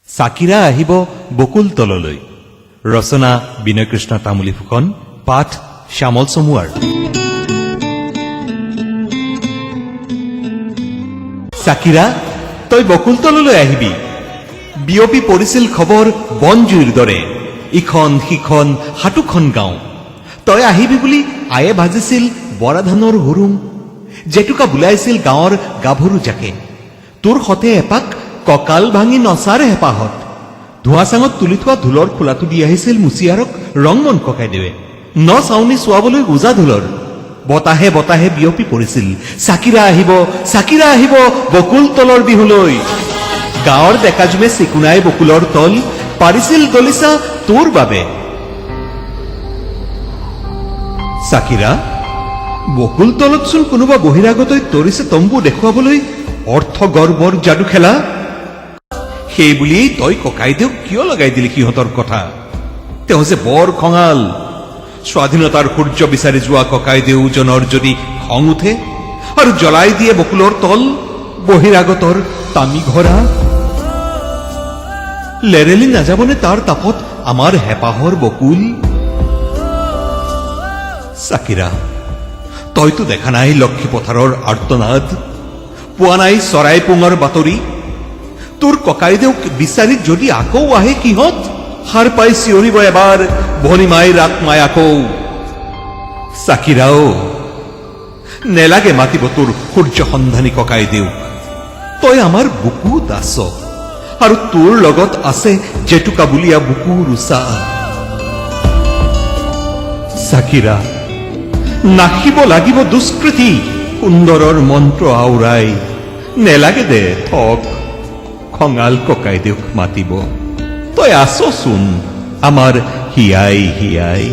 Shakira আহিব বকুল তললৈ। ৰচনা বিনয়কৃষ্ণ তামুলী ফুকন, পাঠ শ্যামল চমুৱাৰ। চাকিৰা, তই বকুল তললৈ আহিবি। বিয়পি পৰিছিল খবৰ বনজুইৰ দৰে ইখন সিখন সাতোখন গাঁও। তই আহিবি বুলি আয়ে ভাজিছিল বৰা ধানৰ হুৰুম, জেতুকা বোলাইছিল গাঁৱৰ গাভৰু জাকে। তোৰ সতে এপাক কঁকাল ভাঙি নচাৰ হেঁপাহত ধোঁৱাচাঙত তুলি থোৱা ঢোলৰ খোলাটো দি আহিছিল মুচিয়াৰক ৰংমন ককাইদেৱে। ন চাউনি চোৱাবলৈ ওজা ঢোলৰ বতাহে বতাহে বিয়পি পৰিছিল, চাকিৰা আহিব, চাকিৰা আহিব বকুল তলৰ বিহুলৈ। গাঁৱৰ ডেকাজুমে চিকুণাই বকুলৰ তল পাৰিছিল দলিচা তোৰ বাবে। চাকিৰা, বকুল তলতচোন কোনোবা বহিৰাগতই তৰিছে তম্বু দেখুৱাবলৈ অৰ্থ গৰ্বৰ যাদু খেলা। সেই বুলিয়েই তই ককাইদেউক কিয় লগাই দিলি সিহঁতৰ কথা? তেওঁ যে বৰ খঙাল। স্বাধীনতাৰ সূৰ্য বিচাৰি যোৱা ককাইদেউজনৰ যদি খং উঠে আৰু জ্বলাই দিয়ে বকুলৰ তল বহিৰাগতৰ তামি ঘৰা, লেৰেলি নাযাবনে তাৰ তাপত আমাৰ হেঁপাহৰ বকুল? চাকিৰা, তইতো দেখা নাই লক্ষী পথাৰৰ আৰ্তনাদ, পোৱা নাই চৰাই পুঙৰ বাতৰি। তোৰ ককাইদেউক বিচাৰি যদি আকৌ আহে সিহঁত, সাৰ পাই চিঞৰিব এবাৰ ভনীমাই ৰাতমাই আকৌ। চাকিৰাও, নেলাগে মাতিব তোৰ সূৰ্য সন্ধানী ককাইদেউক। তই আমাৰ বুকুত আছ আৰু তোৰ লগত আছে জেতুকা বুলীয়া বুকুৰ উচা। চাকিৰা, নাশিব লাগিব দুষ্কৃতি সুন্দৰৰ মন্ত্ৰ আওৰাই। নেলাগে দে থক খঙাল ককাইদেউক মাতিব, তই আছচোন আমাৰ হিয়াই হিয়াই।